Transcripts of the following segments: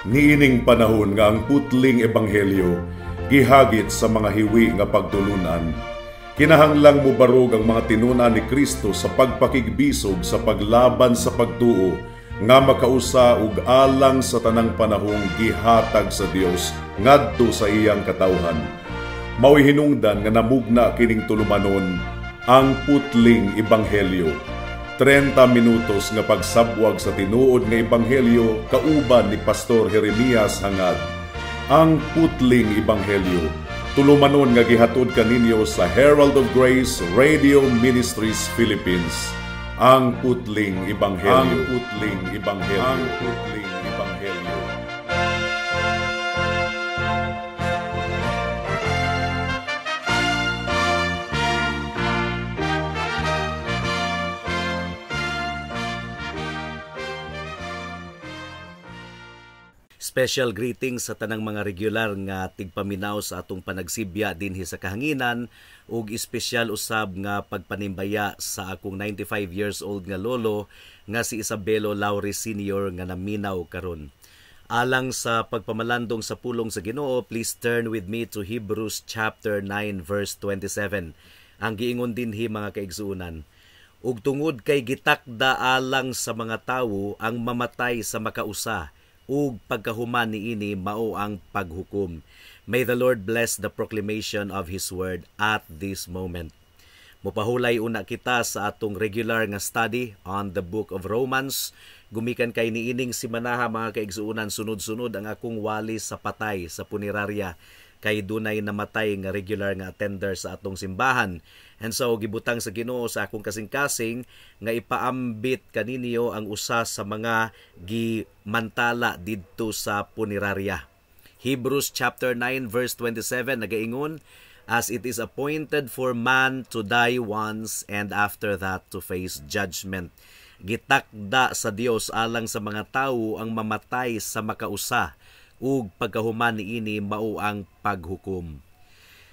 Niining panahon nga ang putling ebanghelyo gihagit sa mga hiwi nga pagtulunan, kinahanglang mubarog ang mga tinun-an ni Kristo sa pagpakigbisog sa paglaban sa pagtuo nga makausa ug alang sa tanang panahong gihatag sa Dios ngadto sa iyang katawhan. Mao'y hinungdan nga namugna kining tulumanon ang putling ebanghelyo. 30 minutos nga pagsabwag sa tinuod nga ebanghelyo kauban ni Pastor Jeremias Hangad. Ang putling ebanghelyo, tulumanon nga gihatod kaninyo sa Herald of Grace Radio Ministries Philippines. Ang putling ebanghelyo. Ang putling ebanghelyo. Ang putling ebanghelyo. Special greetings sa tanang mga regular nga tigpaminaw sa atong panagsibya dinhi sa kahanginan ug espesyal usab nga pagpanimbaya sa akong 95 years old nga lolo nga si Isabelo Laure Sr. nga naminaw karon. Alang sa pagpamalandong sa pulong sa Ginoo, please turn with me to Hebrews chapter 9 verse 27. Ang giingon dinhi, mga kaigsuonan, ug tungod kay gitakda alang sa mga tawo ang mamatay sa makausa, ug pagkahuman niini mao ang paghukom. May the Lord bless the proclamation of His word at this moment. Mupahulay una kita sa atong regular nga study on the book of Romans. Gumikan kay niining simanaha, mga kaigsuonan, sunod-sunod ang akong wali sa patay sa punerarya kay dunay namatay nga regular nga attender sa atong simbahan. And so gibutang sa Ginoo sa akong kasing-kasing nga ipaambit kaninyo ang usa sa mga gimantala didto sa punerarya. Hebrews chapter 9 verse 27 nagaingon, "As it is appointed for man to die once and after that to face judgment." Gitakda sa Dios alang sa mga tawo ang mamatay sa makausa ug pagkahuman niini mao ang paghukom.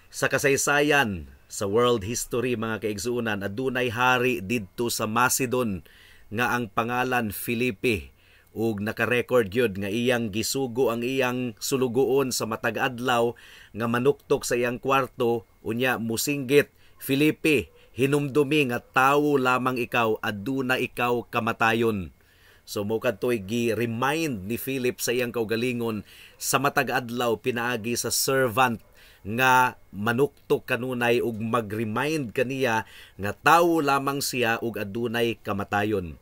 Sa kasaysayan, sa world history, mga kaigsuonan, adunay hari didto sa Macedon nga ang pangalan Felipe, ug naka-record gyud nga iyang gisugo ang iyang sulugoon sa matag adlaw nga manuktok sa iyang kwarto, unya musinggit, "Felipe, hinumdumi nga tawo lamang ikaw, aduna ikaw kamatayon." So mo kadto'y gi-remind ni Philip sa iyang kaugalingon sa matag adlaw pinaagi sa servant nga manuktok kanunay ug mag-remind kaniya nga tawo lamang siya ug adunay kamatayon.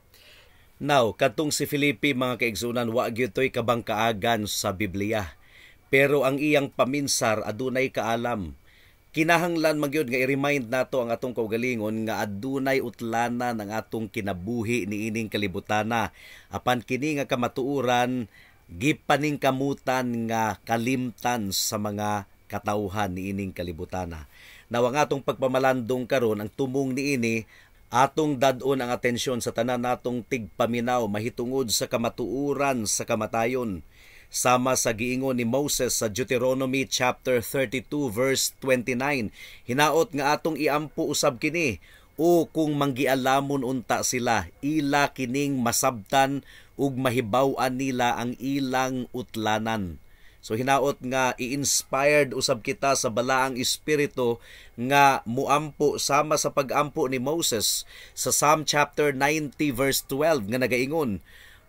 Now, kadtong si Felipe, mga kaigsunan, wa gyud to'y kabangkaagan sa Biblia. Pero ang iyang paminsar adunay kaalam. Kinahanglan magyud nga i-remind nato ang atong kaugalingon nga adunay utlanan ang atong kinabuhi niining kalibutana. Apan kini nga kamatuoran gipaningkamutan nga kalimtan sa mga katawhan niining kalibutana. Now, ang atong pagpamalandong karon, ang tumong niini, atong dad-on ang atensyon sa tanan natong tigpaminaw mahitungod sa kamatuoran sa kamatayon. Sama sa giingon ni Moses sa Deuteronomy chapter 32 verse 29, hinaot nga atong iampo usab kini, o kung manggialamon unta sila, ila kining masabtan ug mahibaw-an nila ang ilang utlanan. So hinaot nga i-inspired usab kita sa balaang espiritu nga muampo sama sa pagampo ni Moses sa Psalm chapter 90 verse 12 nga nagaingon,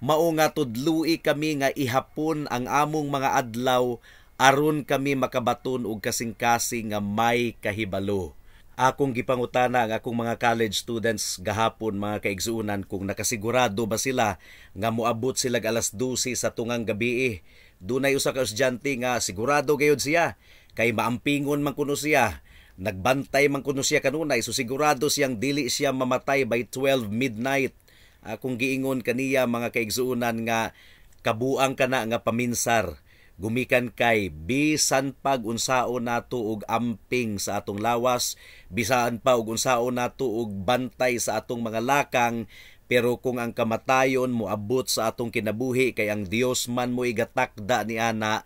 "Mao nga tudloi kami nga ihapon ang among mga adlaw aron kami makabaton og kasing-kasing nga may kahibalo." Akong gipangutana ang akong mga college students gahapon, mga kaigsuonan, kung nakasigurado ba sila nga moabot sila alas 12 sa tungang gabi. Dunay usa ka estudyante nga sigurado gayud siya kay maampingon man kuno siya, nagbantay man kuno siya kanunay, so sigurado siyang dili siya mamatay by 12 midnight. Akong giingon kaniya, mga kaigsuonan, nga kabuang kana nga paminsar gumikan kay bisan pag unsaon nato og amping sa atong lawas, bisan pa og unsaon nato og bantay sa atong mga lakang, pero kung ang kamatayon moabot sa atong kinabuhi kay ang Dios man mo igatakda ni ana,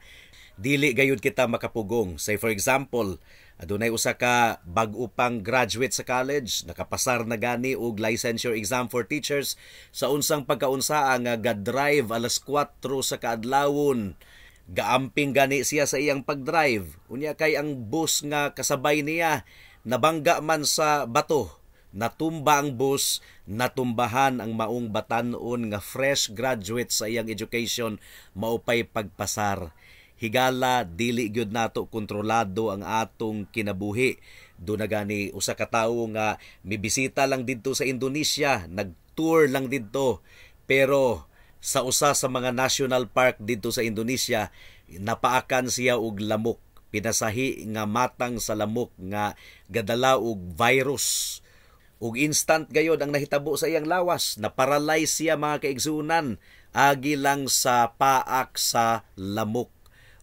Dili gayud kita makapugong. Say, for example, adunay usa ka bag-o pang graduate sa college, nakapasar na gani og licensure exam for teachers, sa unsang pagkaunsaa nga ga-drive alas 4 sa kaadlawon. Gaamping gani siya sa iyang pag-drive. Unya kay ang bus nga kasabay niya nabangga man sa bato. Natumba ang bus, natumbahan ang maong batan-on nga fresh graduate sa iyang education, maupay pagpasar. Higala, dili gyud nato kontrolado ang atong kinabuhi. Do na gani usa ka tawo nga mibisita lang didto sa Indonesia, nag-tour lang didto, pero sa usa sa mga national park didto sa Indonesia, napaakan siya og lamok, pinasahi nga matang sa lamok nga gadala og virus. Ug instant gayod ang nahitabo sa iyang lawas, naparalyze siya, mga kaigsunan, agi lang sa paak sa lamok.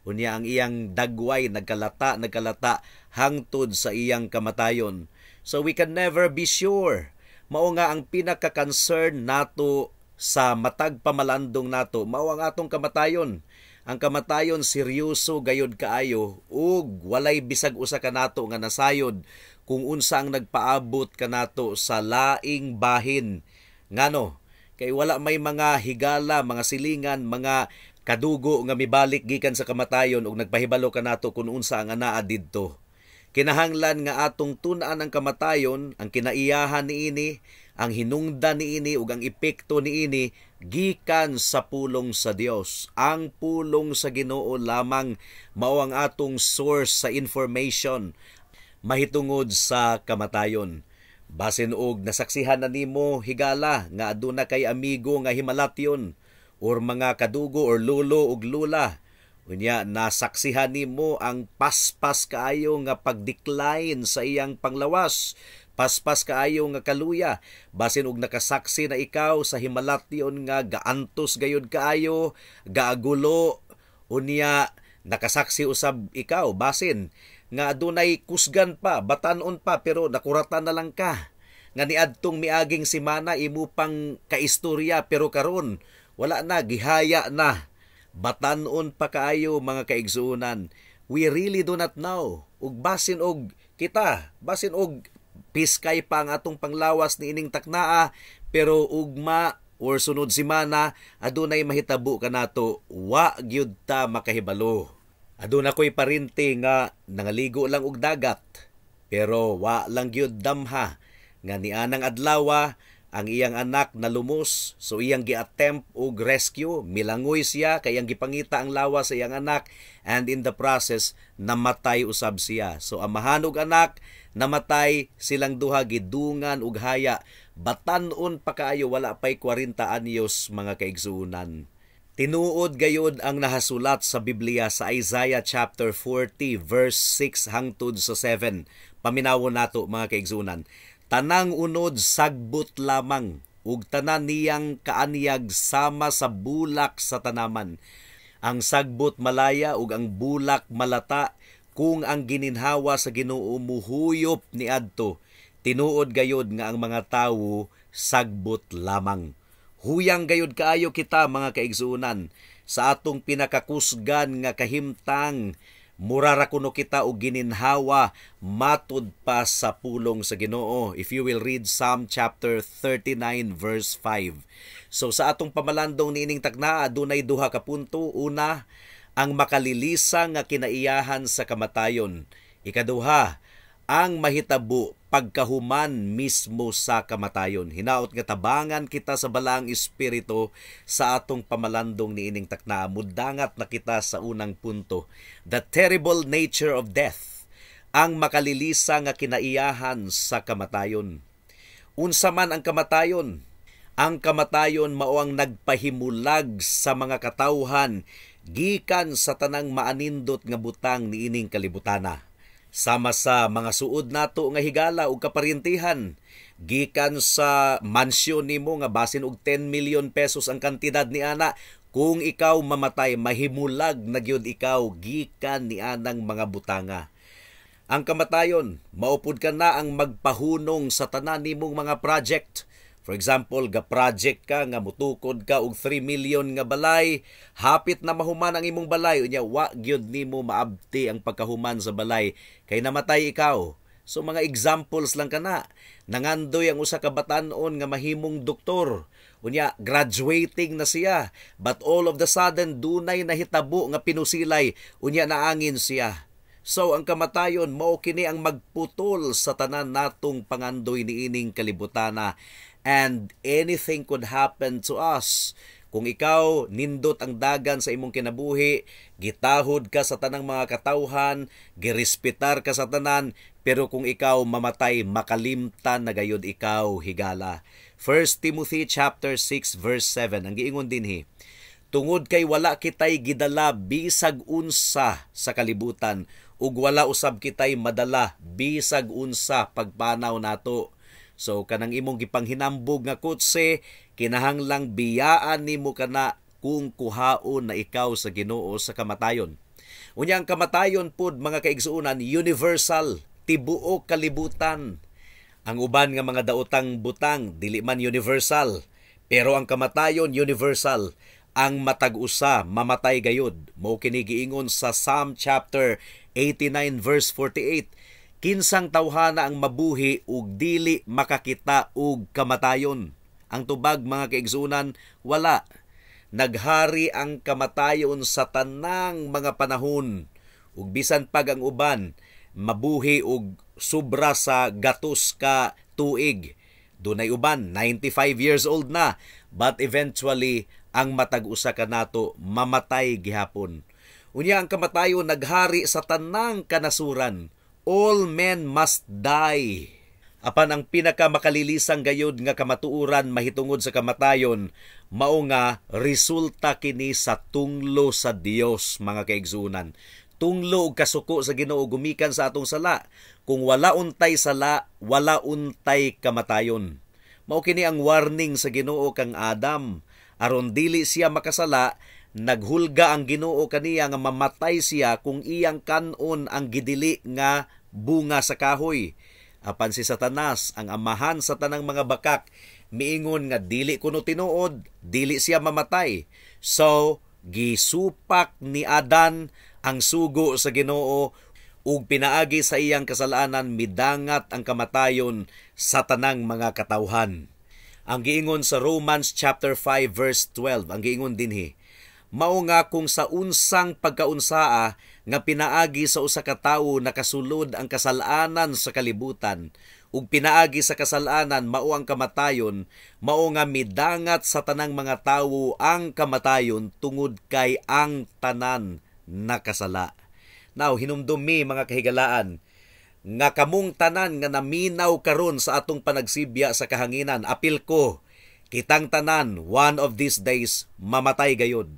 Unya ang iyang dagway nagkalata, nagkalata hangtod sa iyang kamatayon. So we can never be sure. Mao nga ang pinaka-concern nato sa matag pamalandong nato, mao ang atong kamatayon. Ang kamatayon, seryoso gayod kaayo ug walay bisag usa kanato nga nasayod kung unsa ang nagpaabot kanato sa laing bahin. Ngano? Kay wala may mga higala, mga silingan, mga kadugo nga mibalik gikan sa kamatayon ug nagpahibalo kanato kung unsa ang anaa didto. Kinahanglan nga atong tun-an ang kamatayon, ang kinaiyahan niini, ang hinungdan niini ug ang epekto niini gikan sa pulong sa Dios. Ang pulong sa Ginoo lamang mao ang atong source sa information mahitungod sa kamatayon. Basin og nasaksihan na nimo, higala, nga aduna kay amigo nga himalatyon or mga kadugo or lolo ug lula. Unya nasaksihan nimo ang paspas kaayo nga pag-decline sa iyang panglawas, paspas kaayo nga kaluya. Basin og nakasaksi na ikaw sa himalatyon nga gaantos gayud kaayo, gaagulo. Unya nakasaksi usab ikaw basin nga adunay kusgan pa, batan-on pa, pero nakuratan na lang ka. Nga niadtong miaging semana imo pang kaistorya, pero karon wala na, gihaya na. Batan-on pa kaayo, mga kaigsuonan. We really do not know. Ug basin og kita, basin og piskay pa ang atong panglawas ni ining taknaa, pero ugma or sunod semana adunay mahitabo kanato, wa gyud ta makahibalo. Aduna ko'y parente nga nangaligo lang og dagat, pero wa lang gyud damha nga nianang adlawa ang iyang anak nalumos, so iyang gi-attempt og rescue, milangoy siya kay iyang gipangita ang lawas sa iyang anak, and in the process namatay usab siya. So amahan ug anak namatay silang duha, gidungan og haya. Batan-on pa kaayo, wala pay 40 anyos, mga kaigsuonan. Tinuod gayod ang nahasulat sa Biblia sa Isaiah chapter 40 verse 6 hangtod sa 7. Paminawon nato, mga kaigsuonan. "Tanang unod sagbot lamang ug tanan niyang kaanyag sama sa bulak sa tanaman. Ang sagbot malaya ug ang bulak malata, kung ang gininhawa sa Ginoo muhuyop niadto. Tinuod gayod nga ang mga tawo sagbot lamang." Huyang gayod kaayo kita, mga kaigsuonan, sa atong pinakakusgan nga kahimtang. Mura ra kuno kita og gininhawa matud pa sa pulong sa Ginoo. If you will read Psalm chapter 39 verse 5. So sa atong pamalandong niining takna, adunay duha ka punto. Una, ang makalilisa nga kinaiyahan sa kamatayon. Ikaduha, ang mahitabo pagkahuman mismo sa kamatayon. Hinaot nga tabangan kita sa Balaang Espiritu sa atong pamalandong niining takna. Mudangat na kita sa unang punto. The terrible nature of death. Ang makalilisa nga kinaiyahan sa kamatayon. Unsa man ang kamatayon? Ang kamatayon mao ang nagpahimulag sa mga katawhan gikan sa tanang maanindot nga butang niining kalibutana. Sama sa mga suod nato nga higala ug kaparyentihan, gikan sa mansyon nimo nga basin og 10 million pesos ang kantidad ni ana, kung ikaw mamatay, mahimulag na gyud ikaw gikan ni anang mga butanga. Ang kamatayon, maupod ka na ang magpahunong sa tanan nimong mga project. For example, ga project ka nga mutukod ka og 3 million nga balay, hapit na mahuman ang imong balay, unya wa gyud nimo maabti ang pagkahuman sa balay kay namatay ikaw. So mga examples lang kana. Nangandoy ang usa ka batan-on nga mahimong doktor. Unya graduating na siya, but all of the sudden dunay nahitabo nga pinusilay, unya naangin siya. So ang kamatayon mao kini ang magputol sa tanan natong pangandoy niining kalibutana, and anything could happen to us. Kung ikaw nindot ang dagan sa imong kinabuhi, gitahod ka sa tanang mga katawhan, girespetar ka sa tanan, pero kung ikaw mamatay, makalimtan na gayud ikaw, higala. 1 Timothy chapter 6 verse 7 ang giingon dinhi. Tungod kay wala kitay gidala bisag unsa sa kalibutan ug wala usab kitay madala bisag unsa pagpanaw nato. So kanang imong gipanghinambog nga kotse, kinahanglang biyaan nimo kana kung kuhaon na ikaw sa Ginoo sa kamatayon. Unya ang kamatayon pud, mga kaigsuonan, universal, tibuok kalibutan. Ang uban nga mga daotang butang dili man universal, pero ang kamatayon universal. Ang matag usa mamatay gayud. Mao kini giingon sa Psalm chapter 89 verse 48. Kinsang tawhana ang mabuhi ug dili makakita og kamatayon? Ang tubag, mga kaigsuonan, wala. Naghari ang kamatayon sa tanang mga panahon. Ug bisan pag ang uban mabuhi og sobra sa gatos ka tuig, dunay uban 95 years old na, but eventually ang matag usa kanato mamatay gihapon. Unya ang kamatayon naghari sa tanang kanasuran. All men must die. Apan ang pinaka makalilisang gayud nga kamatuoran mahitungod sa kamatayon mao nga resulta kini sa tunglo sa Dios, mga kaigsuonan. Tunglo ug kasuko sa Ginoo gumikan sa atong sala. Kung wala untay sala, wala untay kamatayon. Mao kini ang warning sa Ginoo kang Adam. Aron dili siya makasala, naghulga ang Ginoo kaniya nga mamatay siya kung iyang kanon ang gidili nga bunga sa kahoy. Apan si Satanas, ang amahan sa tanang mga bakak, miingon nga dili kuno tinuod, dili siya mamatay. So, gisupak ni Adan ang sugo sa Ginoo ug pinaagi sa iyang kasalanan midangat ang kamatayon sa tanang mga katawhan. Ang giingon sa Romans chapter 5 verse 12, ang giingon dinhi, mao nga kung sa unsang pagkaunsaa nga pinaagi sa usa ka tawo nakasulod ang kasalanan sa kalibutan, ug pinaagi sa kasalanan mao ang kamatayon, mao nga midangat sa tanang mga tawo ang kamatayon tungod kay ang tanan nakasala. Now, hinumdumi, mga kahigalaan, nga kamong tanan nga naminaw karon sa atong panagsibya sa kahanginan, apil ko, kitang tanan, one of these days, mamatay gayod.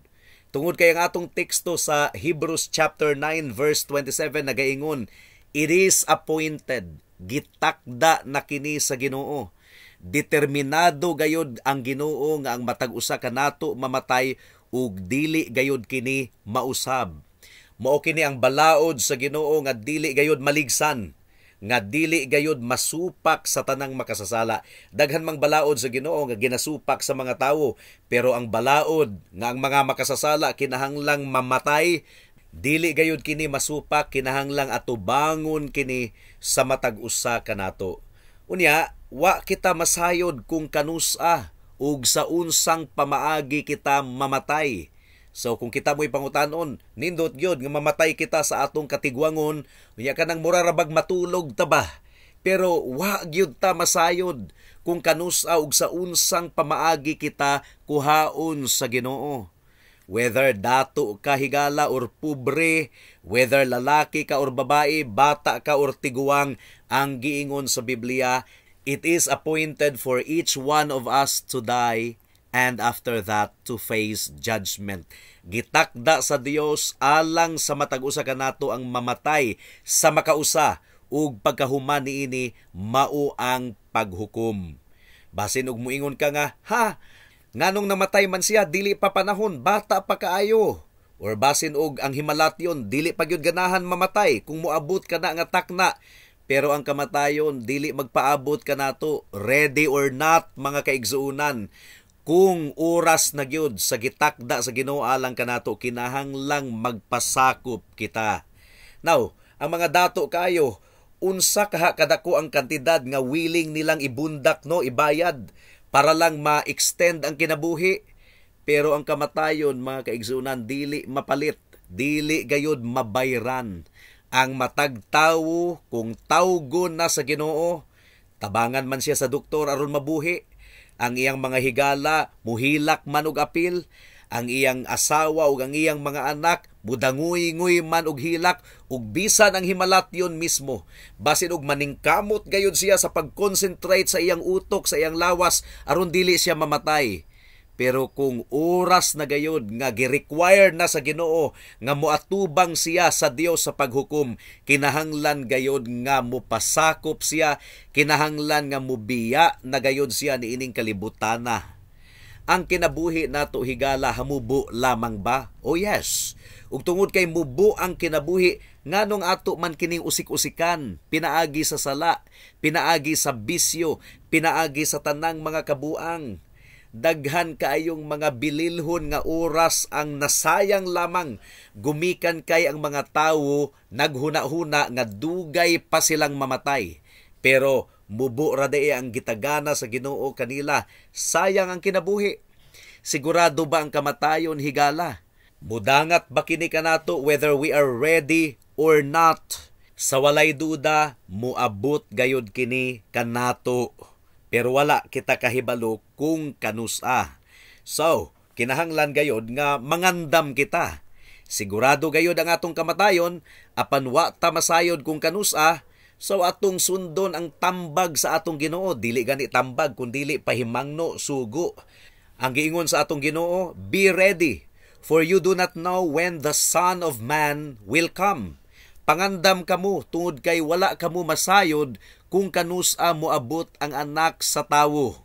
Tungod kay ang atong teksto sa Hebrews chapter 9 verse 27 nagaingon, it is appointed, gitakda na kini sa Ginoo. Determinado gayod ang Ginoo nga ang matag usa kanato mamatay ug dili gayod kini mausab. Mao kini ang balaod sa Ginoo nga dili gayod maligsan, nga dili gayod masupak sa tanang makasasala. Daghan mang balaod sa Ginoo nga ginasupak sa mga tawo, pero ang balaod nga ang mga makasasala kinahanglang mamatay, dili gayod kini masupak, kinahanglang atubangon kini sa matag usa kanato. Unya, wa kita masayod kung kanusa ug sa unsang pamaagi kita mamatay. So kung kita mo'y pangutanon, nindot gyud nga mamatay kita sa atong katigwangon, unya kanang mura ra bag matulog ta ba? Pero wa gyud ta masayod kung kanusa ug sa unsang pamaagi kita kuhaon sa Ginoo. Whether dato ka, higala, or pobre, whether lalaki ka or babae, bata ka or tiguang, ang giingon sa Biblia, it is appointed for each one of us to die and after that to face judgment. Gitakda sa Dios alang sa matag usa kanato ang mamatay sa makausa ug pagkahuman niini mao ang paghukom. Basin og muingon ka nga, "Ha, nganong namatay man siya, dili pa panahon, bata pa kaayo." Or basin og ang himalatyon, dili pa gyud ganahan mamatay kung moabot ka na nga takna. Pero ang kamatayon dili magpaabot kanato, ready or not, mga kaigsuonan. Kung oras na gyud sa gitakda sa Ginoo alang kanato, kinahanglang magpasakop kita. Now, ang mga dato kayo, unsa kaha kadako ang kantidad nga willing nilang ibundak, no, ibayad para lang ma-extend ang kinabuhi? Pero ang kamatayon, mga kaigsuonan, dili mapalit, dili gayud mabayran. Ang matag tawo, kung tawgon na sa Ginoo, tabangan man siya sa doktor aron mabuhi, ang iyang mga higala muhilak man og apil, ang iyang asawa ug ang iyang mga anak mudanguy-nguy man og hilak, ug bisan ang himalatyon mismo, basin og maningkamot gayud siya sa pag-concentrate sa iyang utok, sa iyang lawas, aron dili siya mamatay. Pero kung oras na gayud nga gi-require na sa Ginoo nga moatubang siya sa Dios sa paghukom, kinahanglan gayud nga mopasakop siya, kinahanglan nga mobiya na gayud siya niining kalibutana. Ang kinabuhi nato, higala, hamubo lamang ba? Oh yes. Ug tungod kay mubo ang kinabuhi, nganong ato man kining usik-usikan, pinaagi sa sala, pinaagi sa bisyo, pinaagi sa tanang mga kabuang? Daghan kaayong mga bililhon nga oras ang nasayang lamang gumikan kay ang mga tawo naghuna-huna nga dugay pa silang mamatay. Pero mubo ra diay ang gitagana sa Ginoo kanila. Sayang ang kinabuhi. Sigurado ba ang kamatayon, higala? Mudangat ba kini kanato whether we are ready or not? Sa walay duda, muabot gayud kini kanato. Pero wala kita kahibalo kung kanusa. So, kinahanglan gayod nga mangandam kita. Sigurado gayod ang atong kamatayon, apan wa ta masayod kung kanusa. So atong sundon ang tambag sa atong Ginoo, dili gani tambag kun dili pahimangno, sugo. Ang giingon sa atong Ginoo, "Be ready, for you do not know when the Son of Man will come." Pangandam kamo tungod kay wala kamo masayod kung kanusa moabot ang Anak sa Tawo.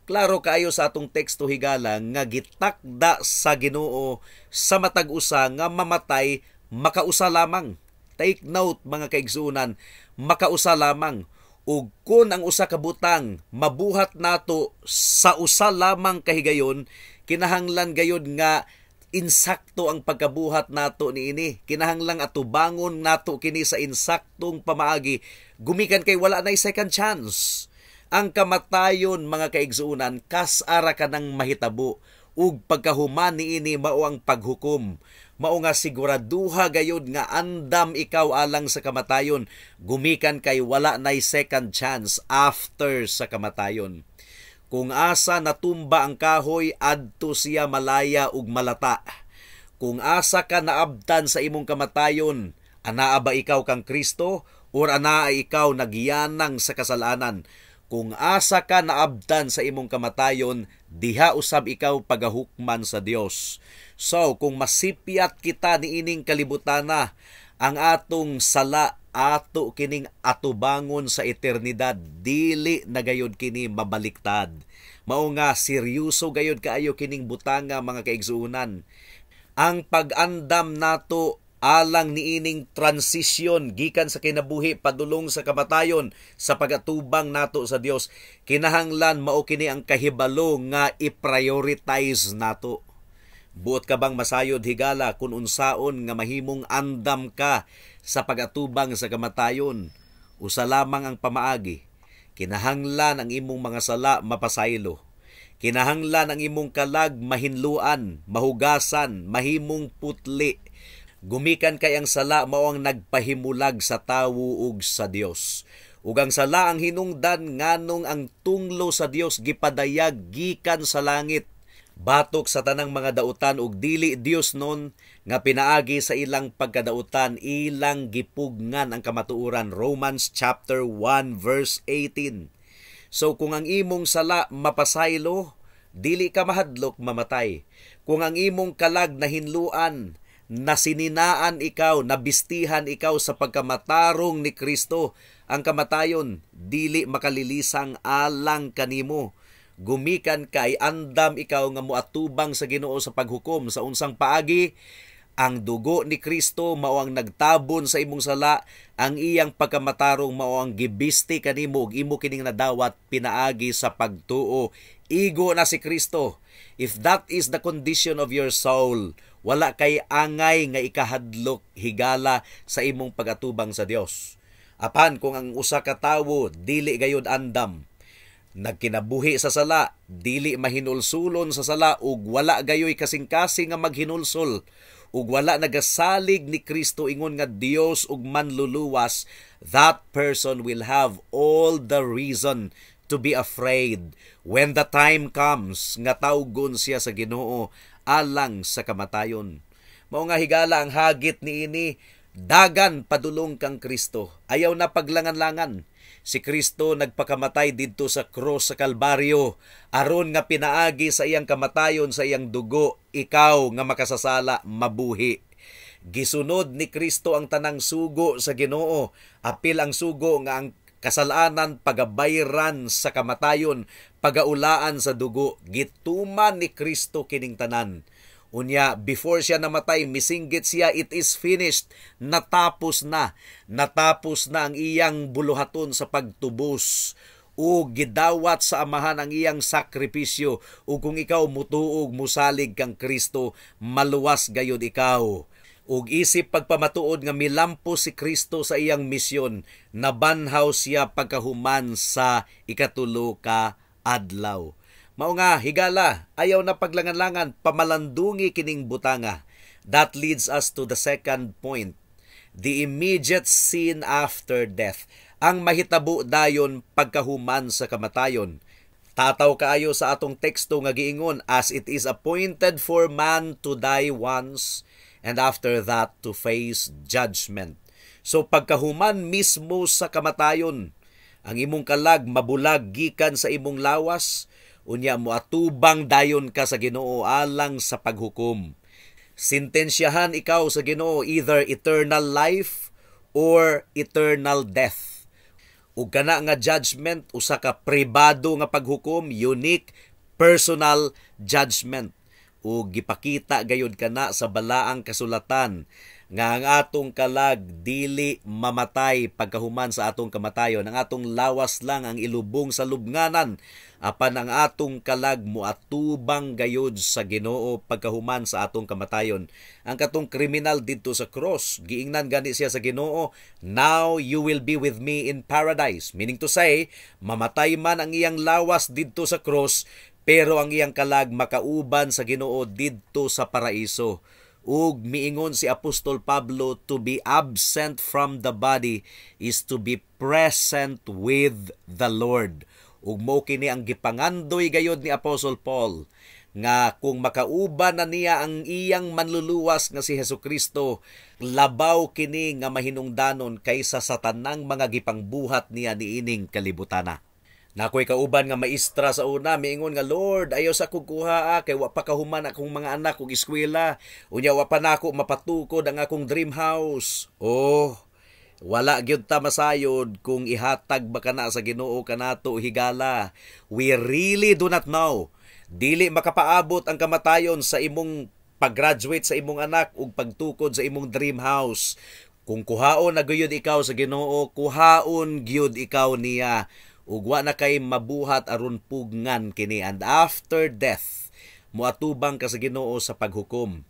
Klaro kaayo sa atong teksto, higala, nga gitakda sa Ginoo sa matag usa nga mamatay makausa lamang. Take note, mga kaigsuonan, makausa lamang. Ug kun ang usa ka butang mabuhat nato sa usa lamang kahigayon, kinahanglan gayud nga insakto ang pagkabuhat nato niini. Kinahanglang atubangon nato kini sa insaktong pamaagi gumikan kay wala nay second chance. Ang kamatayon, mga kaigsuonan, kas-ara ka nang mahitabo, ug pagkahuman niini mao ang paghukom. Mao nga siguraduha gayud nga andam ikaw alang sa kamatayon gumikan kay wala nay second chance after sa kamatayon. Kung asa natumba ang kahoy, adto siya malaya ug malata. Kung asa ka naabtan sa imong kamatayon, anaa ba ikaw kang Kristo or anaa ikaw nagyanang sa kasalanan? Kung asa ka naabtan sa imong kamatayon, diha usab ikaw pagahukman sa Dios. So, kung masipyat kita niining kalibutana, ang atong sala ato kining atubangon sa eternidad, dili na gayud kini mabaliktad. Mao nga seryoso gayud kaayo kining butanga, mga kaigsuonan. Ang pag-andam nato alang niining transition gikan sa kinabuhi padulong sa kamatayon sa pagatubang nato sa Dios, kinahanglan mao kini ang kahibalo nga i-prioritize nato. Buot ka bang masayod, higala, kung unsaon nga mahimong andam ka sa pagatubang sa kamatayon? Usa lamang ang pamaagi. Kinahanglan ang imong mga sala mapasaylo. Kinahanglan ang imong kalag mahinluan, mahugasan, mahimong putli. Gumikan kay ang sala mao ang nagpahimulag sa tawo ug sa Dios. Ug ang sala ang hinungdan nganong ang tunglo sa Dios gipadayag gikan sa langit batok sa tanang mga dautan ug dili Dios nun nga pinaagi sa ilang pagkadautan ilang gipugngan ang kamatuoran, Romans chapter 1 verse 18. So kung ang imong sala mapasaylo, dili ka mahadlok mamatay. Kung ang imong kalag nahinluan, nasininaan ikaw, nabistihan ikaw sa pagkamatarong ni Kristo, ang kamatayon dili makalilisang alang kanimo gumikan kay andam ikaw nga moatubang sa Ginoo sa paghukom. Sa unsang paagi? Ang dugo ni Kristo mao ang nagtabon sa imong sala, ang iyang pagkamatarong mao ang gibisti kanimo ug imo kining nadawat pinaagi sa pagtuo. Igo na si Kristo. If that is the condition of your soul, wala kay angay nga ikahadlok, higala, sa imong pagatubang sa Dios. Apan kung ang usa ka tawo dili gayud andam, nagkinabuhi sa sala, dili mahinulsulon sa sala ug wala gayoy kasing-kasing nga maghinulsol ug wala nagasalig ni Kristo ingon nga Dios ug manluluwas, that person will have all the reason to be afraid when the time comes nga tawgon siya sa Ginoo alang sa kamatayon. Mao nga, higala, ang hagit niini, dagan padulong kang Kristo. Ayaw na paglangan-langan. Si Kristo nagpakamatay didto sa cross sa Kalbaryo aron nga pinaagi sa iyang kamatayon, sa iyang dugo, ikaw nga makasasala mabuhi. Gisunod ni Kristo ang tanang sugo sa Ginoo. Apil ang sugo nga ang kasalanan pagabayran sa kamatayon, pagaulaan sa dugo. Gituman ni Kristo kining tanan. Unya, before siya namatay, misinggit siya, "It is finished." Natapos na. Natapos na ang iyang buluhaton sa pagtubos o gidawat sa Amahan ang iyang sakripisyo. O kung ikaw mutuog, musalig kang Kristo, maluwas gayud ikaw. Ug isip pagpamatuod nga milampo si Kristo sa iyang misyon, nabanhaw siya pagkahuman sa 3 ka adlaw. Mao nga, higala, ayaw na paglangan-langan, pamalandungi kining butanga. That leads us to the second point, the immediate scene after death. Ang mahitabo dayon pagkahuman sa kamatayon. Tataw kaayo sa atong teksto nga giingon, "As it is appointed for man to die once, and after that to face judgment." So pagkahuman mismo sa kamatayon, ang imong kalag mabulag gikan sa imong lawas, unya mo atubang dayon ka sa Ginoo alang sa paghukom. Sentensyahan ikaw sa Ginoo, either eternal life or eternal death. Ug kana nga judgment usa ka pribado nga paghukom, unique personal judgment. Ug gipakita gayud kana sa Balaang Kasulatan nga ang atong kalag dili mamatay pagkahuman sa atong kamatayon. Ang atong lawas lang ang ilubong sa lubnganan, apan ang atong kalag moatubang gayud sa Ginoo pagkahuman sa atong kamatayon. Ang katong kriminal didto sa cross, giingnan gani siya sa Ginoo, "Now you will be with me in paradise." Meaning to say, mamatay man ang iyang lawas didto sa cross, pero ang iyang kalag makauban sa Ginoo didto sa paraiso. Ug miingon si Apostol Pablo, "To be absent from the body is to be present with the Lord." Ug mo kini ang gipangandoy gayod ni Apostle Paul nga kung makauban na niya ang iyang manluluwas nga si Hesukristo, labaw kini nga mahinungdanon kaysa sa tanang mga gipangbuhat niya niining kalibutana. Nakoy kauban nga maestra sa una, miingon nga, "Lord, ayaw sa kog kuha kay wa pa kahuman akong mga anak og eskwela. Unya wa pa nako mapatukod ang akong dream house." Oh, wala gyud ta masayod kung ihatag ba kana sa Ginoo kanato, higala. We really do not know. Dili makapaabot ang kamatayon sa imong pag-graduate sa imong anak ug pagtukod sa imong dream house. Kung kuhaon na gyud ikaw sa Ginoo, kuhaon gyud ikaw niya ug wa na kay mabuhat aron pugngan kini. And after death, moatubang ka sa Ginoo sa paghukom.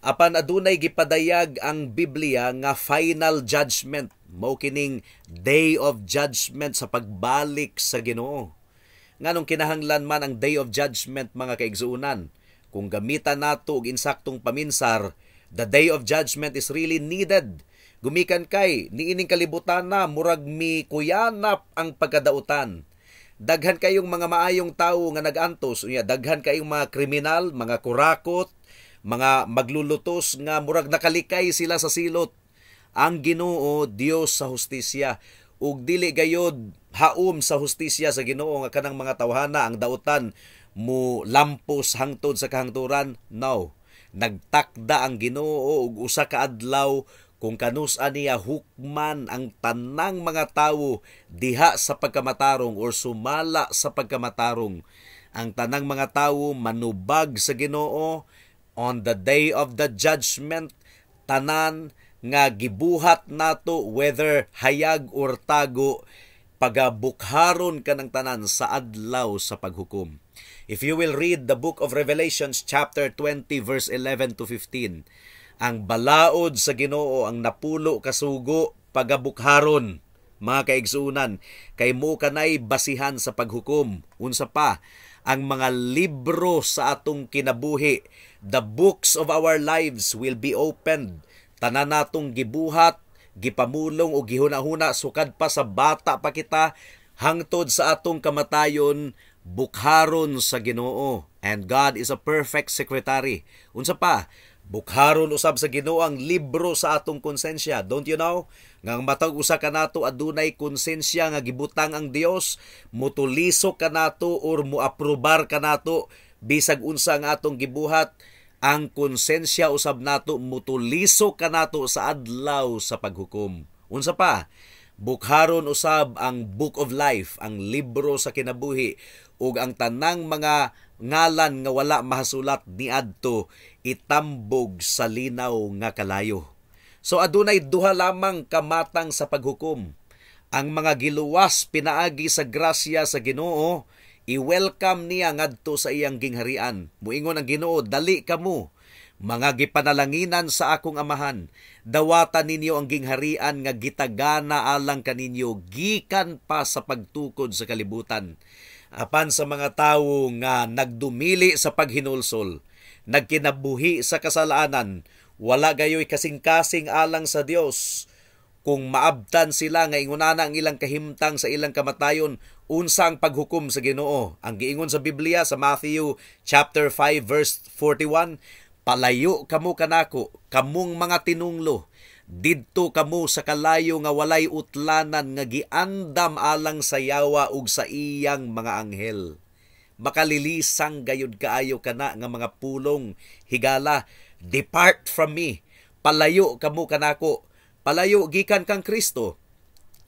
Apan adunay gipadayag ang Biblia nga final judgment, mao kining Day of Judgment sa pagbalik sa Ginoo. Nganong kinahanglan man ang Day of Judgment, mga kaigsuonan? Kung gamitan nato og insaktong paminsar, the Day of Judgment is really needed gumikan kay niining kalibutan na murag mi kuyanap ang pagkadautan. Daghan kayong mga maayong tawo nga nag-antos, unya daghan kayong mga kriminal, mga kurakot, mga maglulutos nga murag nakalikay sila sa silot. Ang Ginoo, Dios sa hustisya, ug dili gayod haom sa hustisya sa Ginoo nga kanang mga tawhana ang dautan mo lampos hangtod sa kahangturan. No, nagtakda ang Ginoo og usa ka adlaw kung kanus-a niya hukman ang tanang mga tawo diha sa pagkamatarong or sumala sa pagkamatarong. Ang tanang mga tawo manubag sa Ginoo on the Day of the Judgment. Tanan nga gibuhat nato, whether hayag or tago, pagabukharon kanang tanan sa adlaw sa paghukom. If you will read the book of Revelations chapter 20 verse 11 to 15, ang balaod sa Ginoo, ang 10 ka sugo, pagabukharon, mga kaigsuonan, kay mo kanay basihan sa paghukom. Unsa pa? Ang mga libro sa atong kinabuhi, the books of our lives will be opened. Tanan natong gibuhat, gipamulong o gihuna-huna sukad pa sa bata pa kita hangtod sa atong kamatayon, bukharon sa Ginoo. And God is a perfect secretary. Unsa pa? Bukharon usab sa Ginoo ang libro sa atong konsensya. Don't you know nga ang matag usa kanato adunay konsensya nga gibutang ang Dios, mutulisok kanato or muaprobar kanato bisag unsa ang atong gibuhat? Ang konsensya usab nato mutulisok kanato sa adlaw sa paghukom. Unsa pa? Bukharon usab ang book of life, ang libro sa kinabuhi, ug ang tanang mga ngalan nga wala mahasulat niadto itambog sa linaw nga kalayo. So adunay duha lamang kamatang sa paghukom. Ang mga giluwas pinaagi sa grasya sa Ginoo, i-welcome niya ngadto sa iyang gingharian. Muingon ang Ginoo, "Dali kamo, mga gipanalanginan sa akong Amahan. Dawatan ninyo ang gingharian nga gitagana alang kaninyo gikan pa sa pagtukod sa kalibutan." Apan sa mga tawo nga nagdumili sa paghinulsol, nagkinabuhi sa kasalanan, wala gayoy kasing-kasing alang sa Dios, kung maabtan sila nga ingunana ang ilang kahimtang sa ilang kamatayon, unsa ang paghukom sa Ginoo? Ang giingon sa Biblia sa Matthew chapter 5 verse 41, "Palayo kamo kanako, kamong mga tinunglo, didto kamo sa kalayo nga walay utlanan nga giandam alang sa yawa ug sa iyang mga anghel." Makalilisang gayud kaayo kana nga mga pulong, higala. "Depart from me." Palayo kamo kanako. Palayo gikan kang Kristo.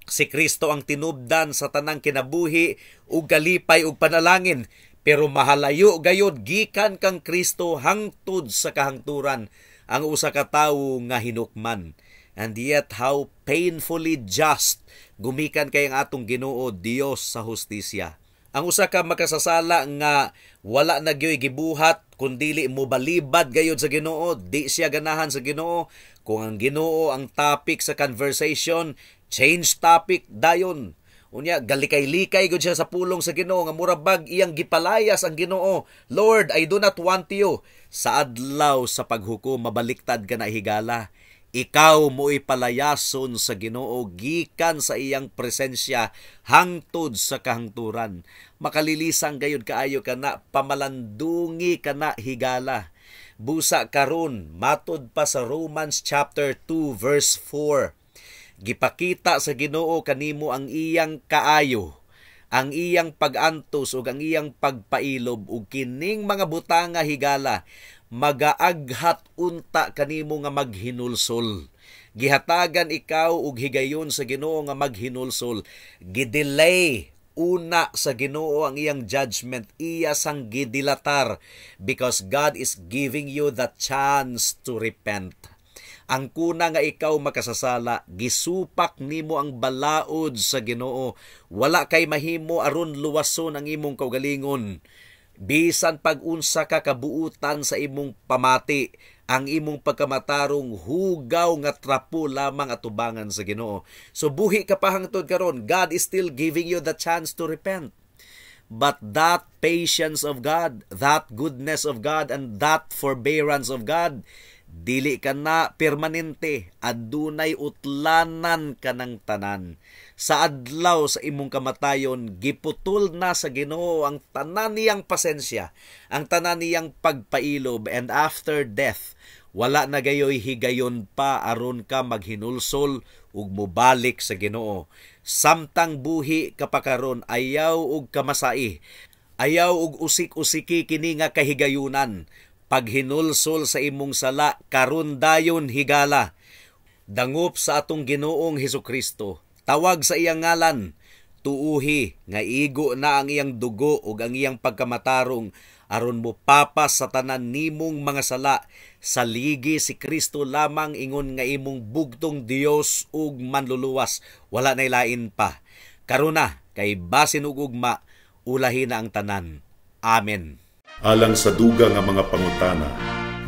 Si Kristo ang tinubdan sa tanang kinabuhi ug kalipay ug panalangin, pero mahalayo gayod gikan kang Kristo hangtod sa kahangturan ang usa ka tawo nga hinukman. And yet how painfully just gumikan kay ang atong Ginoo, Dios sa hustisya. Ang usa ka makasasala nga wala na gyoy gibuhat kundili mobalibad gayod sa Ginoo, di siya ganahan sa Ginoo. Kung ang Ginoo ang topic sa conversation, change topic dayon. Unya galikay-likay gud siya sa pulong sa Ginoo nga mura bag iyang gipalayas ang Ginoo. "Lord, I do not want you." Sa adlaw sa paghukom, mabaliktad ka na, higala. Ikaw mo'y palayason sa Ginoo gikan sa iyang presensya hangtod sa kahangturan. Makalilisang gayud kaayo kana, pamalandungi kana, higala. Busa karon, matod pa sa Romans chapter 2 verse 4, gipakita sa Ginoo kanimo ang iyang kaayo, ang iyang pag-antos ug ang iyang pagpailob, ug kining mga butanga, higala, magaaghat unta kanimo nga maghinulsol. Gihatagan ikaw og higayon sa Ginoo nga maghinulsol. Gidelay una sa Ginoo ang iyang judgment, iya sang gidilatar because God is giving you the chance to repent. Ang kuna nga ikaw makasasala, gisupak nimo ang balaod sa Ginoo. Wala kay mahimo aron luwason ang imong kaugalingon. Bisan pag-unsa ka kabuutan sa imong pamati, ang imong pagkamatarong hugaw nga trapo lamang atubangan sa Ginoo. So buhi ka pa hangtod karon, God is still giving you the chance to repent. But that patience of God, that goodness of God, and that forbearance of God, dili ka na permanente, adunay utlanan kanang tanan. Sa adlaw sa imong kamatayon, giputol na sa Ginoo ang tanan niyang pasensya, ang tanan niyang pagpailob, and after death, wala na gayoy higayon pa aron ka maghinulsol ug mobalik sa Ginoo. Samtang buhi ka pa karon, ayaw og kamasai, ayaw og usik-usiki kini nga kahigayunan. Paghinulsol sa imong sala karon dayon, higala. Dangop sa atong Ginoong Hesukristo. Tawag sa iyang ngalan. Tuuhi nga igo na ang iyang dugo ug ang iyang pagkamatarong Aron mo papas sa tanan nimong mga sala, saligi si Kristo lamang ingon nga imong bugtong Dios ug manluluwas. Wala nay lain pa. Karuna kay basin ug ugma, ulahi na ang tanan. Amen. Alang sa dugang nga mga pangutana,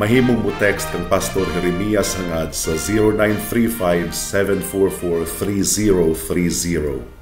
mahimong mo text kang Pastor Jeremias Hangad sa 0935 744 3030.